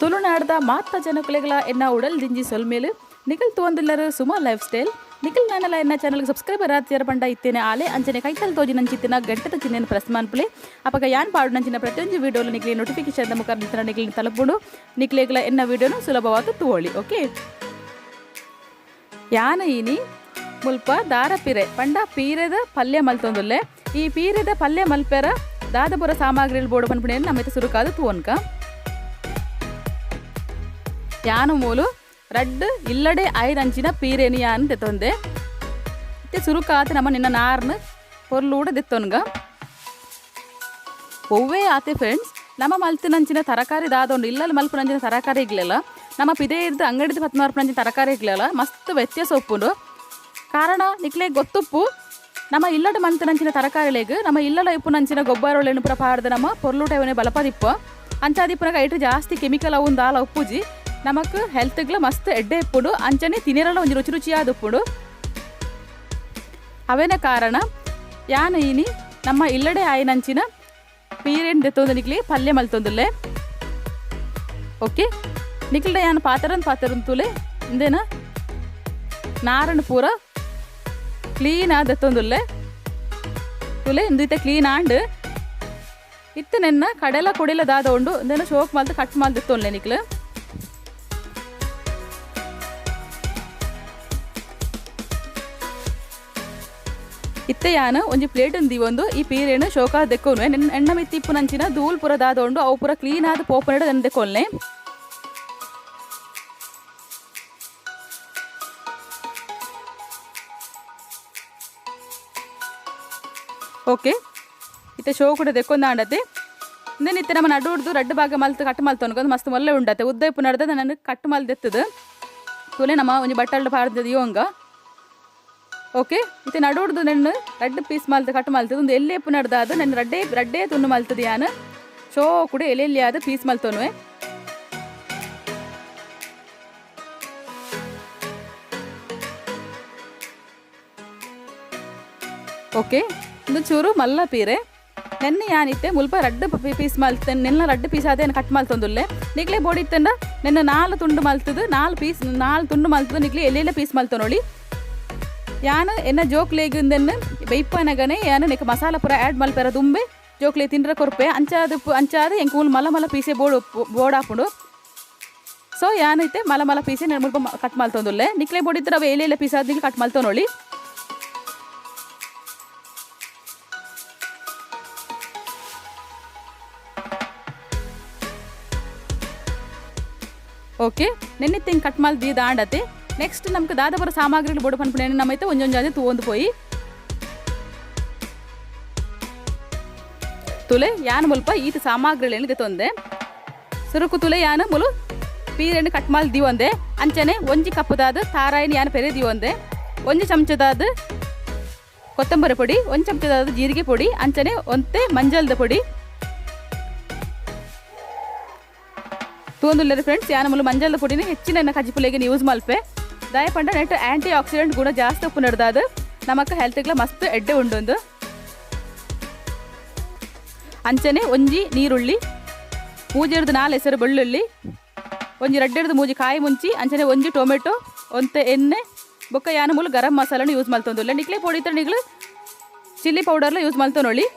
ತುಳುನಾಡ್ದ ಮಾತ ಜನಕುಲೆಗಳ ಎನ್ನ ಉಡಲ್ ದಿಂಜಿ ಸೊಲ್ಮೇಲು ನಿಖಲ್ ತೋಂದಿಲ್ಲರು ಸುಮಾ ಲೈಫ್ ಸ್ಟೈಲ್ ನಿಖಲ್ ನಾನಲ ಎನ್ನ ಚಾನಲ್ಗೆ ಸಬ್ಸ್ಕ್ರೈಬರ್ ಆತಿಯರ ಪಂಡ ಇತ್ತೇನೆ ಆಲೆ ಅಂಚನೆ ಕೈತಲ್ ತೋಜಿ ನಂಚಿತ್ತಿನ ಗಂಟೆದ ಚಿಹ್ನೆಯನ್ನು ಪ್ರೆಸ್ ಮನ್ಪುಲೆ ಅಪಗ ಯಾನ್ ಪಾಡು ನಂಚಿನ ಪ್ರತಿಯೊಂದು ವಿಡಿಯೋಲು ನಿಕ್ಲೆ ನೋಟಿಫಿಕೇಶನ್ ಮುಖಾಂತರ ನಿಕ್ಲೆ ತಲುಪುಂಡು ನಿಕ್ಲೆಗಳ ಎನ್ನ ವಿಡಿಯೋನು ಸುಲಭವಾದ ತೋಳಿ. ಓಕೆ, ಯಾನ ಇನಿ ಮುಲ್ಪ ದಾರ ಪೀರೆ ಪಂಡ ಪೀರೆದ ಪಲ್ಯ ಮಲ್ತೊಂದುಲ್ಲೆ. ಈ ಪೀರೆದ ಪಲ್ಯ ಮಲ್ಪೆರ ದಾದಪುರ ಸಾಮಗ್ರಿಗಳು ಬೋಡು ಪನ್ಪುಣೆ ನಮ್ಮೈತೆ ಸುರುಕಾದ ತೂವನ್ಕ. ಯಾನು ಮೂಲು ರಡ್ಡ್ ಇಲ್ಲಡೆ ಐದು ಅಂಚಿನ ಪೀರೆನು ಯಾನು ದೆತ್ತೊಂದೆ. ಇತ್ತೆ ಸುರುಕಾತ ನಮ್ಮ ನಿನ್ನ ನಾರ್ನ ಪೊರ್ಲೂಡ ದೆತ್ತೊನ್ಗ. ಒವ್ವೇ ಆತೆ ಫ್ರೆಂಡ್ಸ್, ನಮ್ಮ ಮಲ್ತಿನಂಚಿನ ತರಕಾರಿ ದಾದೊಂಡು ಇಲ್ಲಲ್ಲಿ ಮಲ್ಪುನಂಚಿನ ತರಕಾರಿ ಇಗ್ಲೆಲ್ಲ ನಮ್ಮ ಪಿದೆ ಇದ್ದು ಅಂಗಡಿದ ಪತ್ಮಾರ್ಪುನಂಚಿನ ತರಕಾರಿ ಇಗ್ಲೆಲ್ಲ ಮಸ್ತ್ ವ್ಯತ್ಯಾಸ ಉಪ್ಪುಂಡು. ಕಾರಣ ನಿಕ್ಲೆ ಗೊತ್ತುಪ್ಪು, ನಮ್ಮ ಇಲ್ಲಡ ಮಲ್ತಿನಂಚಿನ ತರಕಾರಿಲೆಗ್ ನಮ್ಮ ಇಲ್ಲಡ ಇಪ್ಪುನಂಚಿನ ಗೊಬ್ಬರೊಳೆನು ಪೂರ ಪಾಡ್ದು ನಮ್ಮ ಪೊರ್ಲೂಟ ಇವನೇ ಬಲಪದಿಪ್ಪ. ಅಂಚಾದಿಪ್ಪುನಗ ಐಟು ಜಾಸ್ತಿ ಕೆಮಿಕಲ್ ಅವು ದಾಲ ಉಪ್ಪುಜಿ, ನಮಕ್ ಹೆಲ್ತ್ಗ್ಲ ಮಸ್ತ್ ಎಡ್ಡೆ ಇಪ್ಪುಂಡು. ಅಂಚನೆ ತಿನಿರಲ ಒಂಜಿ ರುಚಿ ರುಚಿಯಾದ ಉಪ್ಪುಂಡು. ಅವೇನ ಕಾರಣ ಯಾನು ಇನಿ ನಮ್ಮ ಇಲ್ಲಡೆ ಆಯಿನಂಚಿನ ಪೀರೆನ್ ದೆತ್ತೊಂದು ನಿಕ್ಲಿ ಪಲ್ಯ ಮಲ್ತೊಂದುಲ್ಲೆ. ಓಕೆ, ನಿಕ್ಲ್ಡ ಯಾನು ಪಾತ್ರನ್ ಪಾತ್ರನ್ ತುಲೆ ಇಂದೇನ ನಾರನ್ ಪೂರ ಕ್ಲೀನ್ ಆದ ದೆತ್ತೊಂದುಲ್ಲೆ ತುಲೆ. ಇಂದು ಕ್ಲೀನ್ ಆಂಡ್ ಇತ್ತೆ ನೆನ್ನ ಕಡೆಲ ಕೊಡಿಲ ದಾದ ಉಂಡು ಇಂದೇನ ಶೋಕ್ ಮಲ್ತು ಕಟ್ ಮಲ್ತು ದೆತ್ತೊನ್ಲೆ ನಿಕ್ಲು. ಇತ್ತೆ ಯಾನು ಒಂಜಿ ಪ್ಲೇಟ್ ದೀವೊಂದು ಈ ಪೀರೆನು ಶೋಕ ದೆಕ್ಕೊನ್ವೆ. ಎಣ್ಣ ಮಿತ್ತಿ ಇಪ್ಪುನಂಚಿನ ಧೂಳ್ ಪೂರ ದಾದ ಉಂಡು ಅವು ಪೂರ ಕ್ಲೀನ್ ಆದ ಪೋಪನೆಡ್ ದೆನ್ ದೆಕ್ಕೊನ್ಲೆ. ಓಕೆ, ಇತ್ತೆ ಶೋ ಕೂಡ ದೆಕ್ಕೊಂದಾಂಡತೆ. ಇಂದೇನು ಇತ್ತೆ ನಮ್ಮ ನಡುಡ್ದು ರಡ್ಡು ಭಾಗ ಮಲ್ತು ಕಟ್ ಮಲ್ತೊನ್ಗ ಮಸ್ತ್ ಮೊಲ್ಲೆ ಉಂಡತೆ. ಉದ್ದ ಇಪ್ಪು ನಡ್ದ ನನ್ನ ಕಟ್ ಮಲ್ದು ದೆತ್ತದು ತುಲೆ ನಮ್ಮ ಒಂಜಿ ಬಟ್ಟಲ್ಡ್ ಪಾಡ್ದದ ಯೋಂಗ. ಓಕೆ, ಇತ್ತೆ ನಡುಡ್ದು ನೆನ್ನು ರಡ್ಡು ಪೀಸ್ ಮಲ್ತು ಕಟ್ ಮಲ್ತದ ಒಂದು ಎಲ್ಲೆ ಇಪ್ಪು ನಡ್ದಾದ ನನ್ನ ರಡ್ಡೆ ರಡ್ಡೇ ತುಂಡು ಮಲ್ತದ ಯಾನು ಶೋ ಕೂಡ ಎಲೆ ಆದ ಪೀಸ್ ಮಲ್ತೊನ್ವೆ. ಓಕೆ, ಒಂದು ಚೂರು ಮಲ್ಲ ಪೀರೆ ನೆನ್ನೆ ಯಾನಿತ್ತೆ ಮುಲ್ಪ ರಡ್ಡು ಪೀಸ್ ಮಲ್ತ ನೆನ್ನ ರಡ್ಡು ಪೀಸ್ ಆದ ಕಟ್ ಮಲ್ತೊಂದುಲ್ಲೆ. ನಿಕ್ಲೆ ಬೋಡಿತ್ತಂಡ ನೆನ್ನ 4 ತುಂಡು ಮಲ್ತದು 4 ಪೀಸ್ 4 ತುಂಡು ಮಲ್ತದು ನಿಕ್ಲೆ ಎಲ್ಲೆಲ್ಲ ಪೀಸ್ ಮಲ್ತೊನೊಳಿ. ಯಾನು ಎನ್ನ ಜೋಕ್ಲೆಗುಂದೆನ್ನು ಬೈಪನಗನೆ ಯಾನು ನೆಕ್ ಮಸಾಲ ಪೂರ ಆ್ಯಡ್ ಮಲ್ಪೆರ ದುಂಬೆ ಜೋಕ್ಲೆ ತಿಂಡ್ರ ಕೊರ್ಪೆ. ಅಂಚಾದ ಅಂಚಾದ ಎಂಕ್ ಮೂಲು ಮಲ್ಲ ಮಲ್ಲ ಪೀಸೆ ಬೋಡು ಬೋಡಾಪುಂಡು. ಸೊ ಯಾನೈತೆ ಮಲ್ಲ ಮಲ್ಲ ಪೀಸೆ ನಾನು ಮುಲ್ಪ ಕಟ್ ಮಲ್ತೊಂದುಲ್ಲೆ. ನಿಕ್ಲೆ ಬೋಡಿತ್ತರ ಅವು ಎಲ್ಲೆಲ್ಲ ಪೀಸ್ ಆದ ನಿಕ್ಲೆ ಕಟ್ ಮಲ್ತೊನೊಳಿ. ಓಕೆ, ನೆನ್ನಿತ್ತೆ ಹಿಂಗೆ ಕಟ್ ಮಲ್ದಿ ದಾಂಡತೆ. ನೆಕ್ಸ್ಟ್ ನಮ್ಗೆ ದಾದಪುರ ಸಾಮಗ್ರಿಗಳು ಬೋಡು ಪನ್ಪುಣೆ ನಮ್ಮೈತೆ ಒಂಜೊಂಜಾದೆ ತೂವೊಂದು ಪೋಯಿ ತುಲೆ. ಯಾನು ಮುಲ್ಪ ಈತ ಸಾಮಗ್ರಿಗಳೇನು ದೆತ್ತೊಂದೆ. ಸುರುಕು ತುಲೆ ಯಾನು ಮುಲು ಪೀರೆಣ್ಣು ಕಟ್ ಮಲ್ ದೀವೊಂದೆ. ಅಂಚನೆ ಒಂಜಿ ಕಪ್ಪುದಾದ ತಾರಾಯಿನ ಯಾನು ಪೆರೆ ದೀವೊಂದೆ. ಒಂಜಿ ಚಮಚದಾದ ಕೊತ್ತಂಬರಿ ಪೊಡಿ, ಒಂದು ಚಮಚದಾದ ಜೀರಿಗೆ ಪೊಡಿ, ಅಂಚನೆ ಒಂತೆ ಮಂಜಲ್ದ ಪೊಡಿ ತೂವೊಂದುಲ್ಲೆರ್ ಫ್ರೆಂಡ್ಸ್. ಯಾನು ಮುಲು ಮಂಜಲ್ದ ಪೊಡಿನ ಹೆಚ್ಚಿನ ಕಜಿಪುಲೆಗೆ ಯೂಸ್ ಮಲ್ಪೆ. ದಾಯ ಪಂಡ ನೆಟ್ ಆ್ಯಂಟಿ ಆಕ್ಸಿಡೆಂಟ್ ಗುಣ ಜಾಸ್ತಿ ಉಪ್ಪು ನಡ್ದಾದ ನಮಕ್ ಹೆಲ್ತ್ಗ್ಲ ಮಸ್ತ್ ಎಡ್ಡೆ ಉಂಡೊಂದು. ಅಂಚನೆ ಒಂಜಿ ನೀರುಳ್ಳಿ, ಮೂಜೆರ್ದು 4 ಹೆಸರು ಬೆಳ್ಳುಳ್ಳಿ, ಒಂಜಿ ರಡ್ಡೆರ್ದು ಮೂಜಿ ಕಾಯಿ ಮುಂಚಿ, ಅಂಚನೆ ಒಂಜಿ ಟೊಮೆಟೊ, ಒಂತೆ ಎಣ್ಣೆ ಬೊಕ್ಕ ಯಾನ ಮೂಲು ಗರಂ ಮಸಾಲನು ಯೂಸ್ ಮಲ್ತೊಂದುಲ್ಲೆ. ನಿಕ್ಲೆ ಪೊಡಿ ಇತ್ತಂಡ ನಿಕ್ಲು ಚಿಲ್ಲಿ ಪೌಡರ್ಲ ಯೂಸ್ ಮಲ್ತೊನೊಳಿ.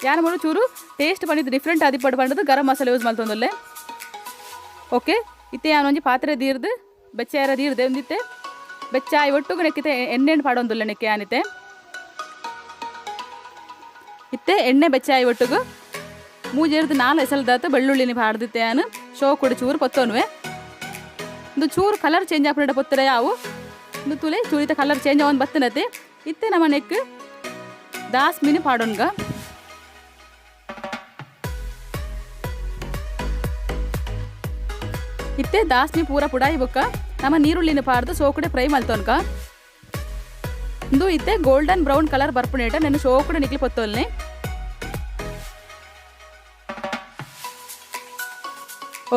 ಯಾನ ಮೂಲು ಚೂರು taste ಪಂಡಿದ್ದು different ಆದಿಪ್ಪಡು ಪಂಡದು garam masala use ಮಲ್ತೊಂದುಲ್ಲೆ. Okay, ಇತ್ತೆ ಯಾನ ಒಂಜಿ ಪಾತ್ರೆ ದೀರ್ದು ಬೆಚ್ಚಾರ ದೀರ್ದೆ ಒಂದಿತ್ತೆ ಬೆಚ್ಚಾಯಿ ಒಟ್ಟುಗು ನೆಕ್ಕಿತೆ ಎಣ್ಣೆಣ್ಣು ಪಾಡೊಂದುಲ್ಲೆ ನೆಕ್ಕೆ ಯಾನಿತೆ. ಇತ್ತೆ ಎಣ್ಣೆ ಬೆಚ್ಚಾಯಿ ಒಟ್ಟುಗು ಮೂಜೆರ್ದು 4 ಎಸಲ್ದಾತ ಬೆಳ್ಳುಳ್ಳಿನಿ ಪಾಡ್ದಿತ್ತೆ ಯಾನು ಶೋ ಕೂಡ ಚೂರು ಪೊತ್ತೊನ್ವೆ. ಒಂದು ಚೂರು ಕಲರ್ ಚೇಂಜ್ ಆಪುನಡ ಪೊತ್ತರೆ ಯಾವು ಒಂದು ತುಲೆ ಚೂರಿತ ಕಲರ್ ಚೇಂಜ್ ಆವೊಂದು ಬತ್ತನತೆ. ಇತ್ತೆ ನಮ್ಮ ನೆಕ್ ದಾಸ್ಮಿನಿ ಪಾಡೊನ್ಗ. ಇತ್ತೆ ದಾಸ್ಮಿ ಪೂರ ಪುಡಾಯಿ ಬೊಕ್ಕ ನಮ್ಮ ನೀರುಳ್ಳಿನ ಪಾಡ್ದು ಸೋಕುಡೆ ಫ್ರೈ ಮಲ್ತೊನ್ಕ. ಇಂದು ಇತ್ತೆ ಗೋಲ್ಡನ್ ಬ್ರೌನ್ ಕಲರ್ ಬರ್ಪುನೇಟ ನೆನ್ನು ಸೋಕುಡೆ ನಿಕ್ಲಿ ಪೊತ್ತೊಲ್ನೆ.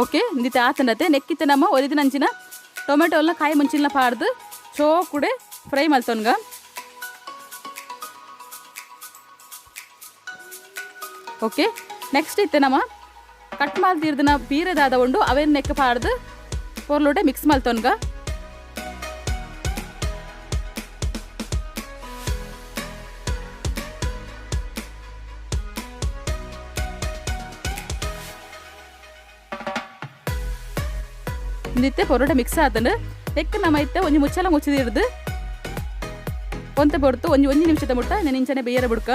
ಓಕೆ, ಇಂದಿತ್ತೆ ಆತನತೆ. ನೆಕ್ಕಿತ್ತೆ ನಮ್ಮ ಒರಿದಿನಂಚಿನ ಟೊಮೆಟೊ ಎಲ್ಲ ಕಾಯಿ ಮುಂಚಿನ ಪಾಡ್ದು ಸೋಕುಡೆ ಫ್ರೈ ಮಲ್ತೊನ್ಗ. ಓಕೆ, ನೆಕ್ಸ್ಟ್ ಇತ್ತೆ ನಮ್ಮ ಕಟ್ ಮಲ್ತಿರ್ದಿನ ಪೀರೆದಾದ ಉಂಡು ಅವೇನು ನೆಕ್ ಪಾಡ್ದು ಪೊರ್ಲುಡೆ ಮಿಕ್ಸ್ ಮಲ್ತೊನ್ಗ. ಇಂದಿತ್ತೆ ಪೊರೋಟ ಮಿಕ್ಸ್ ಆತಂಡು ನೆಕ್ ನಮ್ಮ ಇತ್ತೆ ಒಂಜಿ ಮುಚ್ಚಲ ಮುಚ್ಚಿದಿರ್ದು ಒಂತೆ ಪೊರ್ತು ಒಂಜಿ ಒಂಜಿ ನಿಮಿಷದ ಮುಟ್ಟ ನೆನ್ ಇಂಚನೆ ಬೇಯರ ಬುಡ್ಕ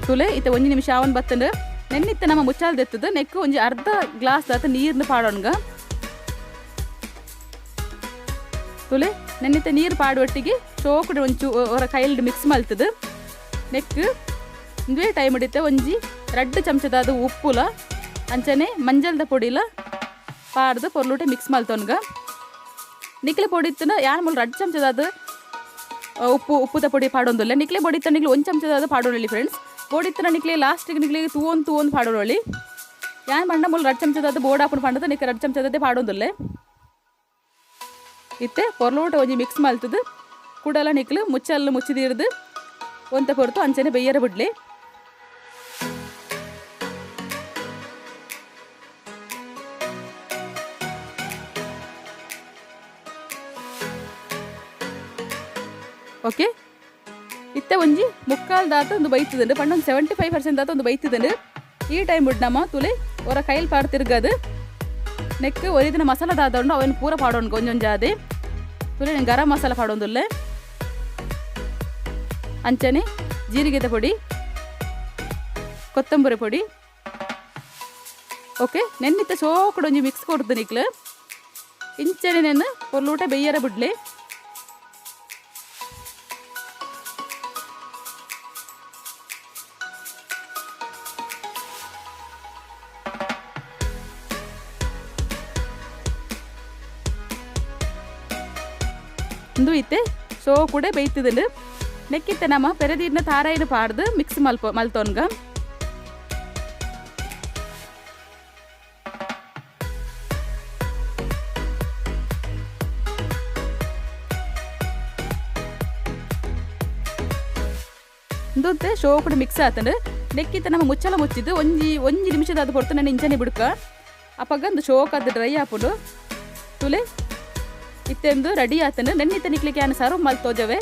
ತುಲೆ. ಇತ್ತೆ ಒಂಜಿ ನಿಮಿಷ ಅವನ್ ಬತ್ತಂಡು ನೆನ್ನಿತ್ತೆ ನಮ್ಮ ಮುಚ್ಚಾಲ ದೆತ್ತದು ನೆಕ್ ಒಂಜಿ ಅರ್ಧ ಗ್ಲಾಸ್ ದಾತ ನೀರ್ನ ಪಾಡೋಣ್ಗ. ತುಲೆ ನೆನ್ನಿತ್ತೆ ನೀರು ಪಾಡುವಟ್ಟಿಗೆ ಚೋಕುಡು ಒಂಚು ಹೊರ ಕೈಲಿ ಮಿಕ್ಸ್ ಮಲ್ತದು ನೆಕ್ ಇಂದುವೆ ಟೈಮ್ ಹಿಡಿತೆ ಒಂಜಿ 2 ಚಮಚದಾದ ಉಪ್ಪುಲ ಅಂಚನೆ ಮಂಜಲ್ದ ಪೊಡಿಲ ಪಾಡ್ದು ಪೊರ್ಲುಟೆ ಮಿಕ್ಸ್ ಮಲ್ತೊನ್ಗ. ನಿಕ್ಲೆ ಪೊಡಿ ಇತ್ತನ ಯಾನ್ ಮೂಲ 2 ಚಮಚದಾದ ಉಪ್ಪು ಉಪ್ಪುದ ಪೊಡಿ ಪಾಡೊಂದುಲ್ಲ. ನಿಕ್ಲೆ ಪೊಡಿ ಇತ್ತ ನಿಕ್ಲೆ 1 ಚಮಚದಾದ ಪಾಡೊಳ್ಳಿ ಫ್ರೆಂಡ್ಸ್. ಪೊಡಿ ಇತ್ತನ ನಿಕ್ಲೆ ಲಾಸ್ಟಿಗೆ ನಿಕ್ಲೆ ತೂವೊಂದು ತೂವೊಂದು ಪಾಡೊಳ್ಳಿ. ಯಾನ್ ಪಂಡ ಮೂಲ 2 ಚಮಚದಾದ ಬೋರ್ಡ್ ಆಪುನ ಪಂಡದ ನಿಕ್ಲೆ 2 ಚಮಚದಾದೆ ಪಾಡೊಂದುಲ್ಲೆ. ಇತ್ತೆ ಪೊರ್ಲುಟೆ ಒಂಜಿ ಮಿಕ್ಸ್ ಮಲ್ತದು ಕುಡಲ ನಿಕ್ಲು ಮುಚ್ಚಲ್ಲು ಮುಚ್ಚಿದಿರ್ದು ಒಂತೆ ಪೊರ್ತು ಅಂಚನೆ ಬೆಯ್ಯರ ಬಿಡ್ಲಿ. ಓಕೆ ಇತ್ತೆ ಒಂಜಿ ಮುಕ್ಕಾಲ್ ದಾತ ಒಂದು ಬೈತದಂಡು ಪಂಡ ಒಂದು 75% ದಾತ ಒಂದು ಬೈತದಂಡು. ಈ ಟೈಮ್ ಬಿಡ್ ನಮ್ಮ ತುಲೆ ಹೊರ ಕೈಲಿ ಪಾಡ್ ತಿರ್ಗದು ನೆಕ್ ಒರಿದಿನ ಮಸಾಲ ದಾದ ಉಂಡು ಅವೇನು ಪೂರ ಪಾಡೋಣ ಒಂಜೊಂಜಾದೆ. ತುಲೆ ಗರಂ ಮಸಾಲ ಪಾಡೊಂದುಲ್ಲೆ ಅಂಚನೆ ಜೀರಿಗೆದ ಪೊಡಿ ಕೊತ್ತಂಬರಿ ಪೊಡಿ. ಓಕೆ ನೆನ್ನಿತ್ತ ಸೋಕುಡು ಒಂಜಿ ಮಿಕ್ಸ್ ಕೊಡ್ದು ನಿಕ್ಲು ಇಂಚನೆ ನೆನ್ನು ಪೊರ್ಲೂಟ ಬೆಯ್ಯರ ಬಿಡ್ಲಿ. ಇಂದು ಇತ್ತೆ ಸೋ ಕೂಡ ಬೇಯ್ತದಂಡು. ನೆಕ್ಕಿತ್ತೆ ನಮ್ಮ ಪೆರದೀರ್ನ ತಾರಾಯಿನ ಪಾಡ್ದು ಮಿಕ್ಸ್ ಮಲ್ತೊನ್ಗ. ಇಂದುತ್ತೆ ಶೋ ಕೂಡ ಮಿಕ್ಸ್ ಆತಂಡು. ನೆಕ್ಕಿತ್ತೆ ನಮ್ಮ ಮುಚ್ಚಲ ಮುಚ್ಚಿದ್ದು ಒಂಜಿ ಒಂಜಿ ನಿಮಿಷದ ಅದು ಹೊರತು ನಾನು ಇಂಚನೆ ಬಿಡ್ಕ ಅಪ್ಪಗ ಒಂದು ಶೋಕ್ ಅದು ಡ್ರೈ ಆಪುಂಡು. ತುಲೆ ಇತ್ತೆಂದು ರೆಡಿ ಆತಂಡು. ನೆನ್ನಿತ್ತ ನಿಕ್ಲಿಕ್ಕೆ ಯಾನು ಸರ್ವ್ ಮಲ್ತೋಜವೆ.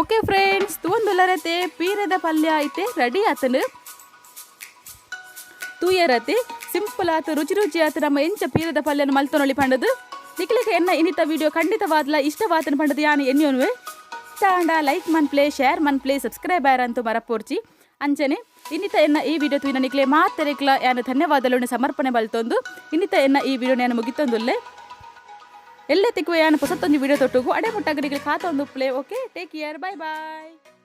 ಓಕೆ ಫ್ರೆಂಡ್ಸ್, ತೂಂದುಲ್ಲರತೆ ಪೀರೆದ ಪಲ್ಯ ಐತೆ ರೆಡಿ ಆತಂಡು. ತೂಯರತೆ ಸಿಂಪಲ್ ಆತು ರುಚಿ ರುಚಿ ಆತು ನಮ್ಮ ಎಂಚ ಪೀರೆದ ಪಲ್ಯನ ಮಲ್ತೊನೊಳಿ ಪಂಡದು. ನಿಕ್ಲಿಕ್ಕೆ ಎನ್ನ ಇನ್ನಿತ ವಿಡಿಯೋ ಖಂಡಿತವಾದ್ಲ ಇಷ್ಟವಾತನ ಪಂಡದು ಯಾನು ಎನ್ನಿಯೋನ್ವೆ. ತಾಂಡ ಲೈಕ್ ಮನ್ ಪ್ಲೇ ಶೇರ್ ಮನ್ ಪ್ಲೇ ಸಬ್ಸ್ಕ್ರೈಬ್ ಆರಂತೂ ಮರಪೋರ್ಚಿ. ಅಂಚನೆ ಇನ್ನಿತ ಎನ್ನ ಈ ವಿಡಿಯೋ ತೂಯಿನ ನಿಕ್ಲೆ ಮಾತೆರೆಕ್ಲ ಯಾನು ಧನ್ಯವಾದಗಳನ್ನು ಸಮರ್ಪಣೆ ಬಲ್ತೊಂದು ಇನ್ನಿತ ಎನ್ನ ಈ ವಿಡಿಯೋ ನಾನು ಮುಗಿತೊಂದುಲ್ಲೆ. ಎಲ್ಲ ತಿಕ್ಕುವ ಯಾನು ಹೊಸತ್ತೊಂದು ವಿಡಿಯೋ ತೊಟ್ಟುಗು ಅಡೆ ಮುಟ್ಟಾಗ ನಿಕ್ಲೆ ಖಾತೊಂದು play. Okay, take care, bye bye.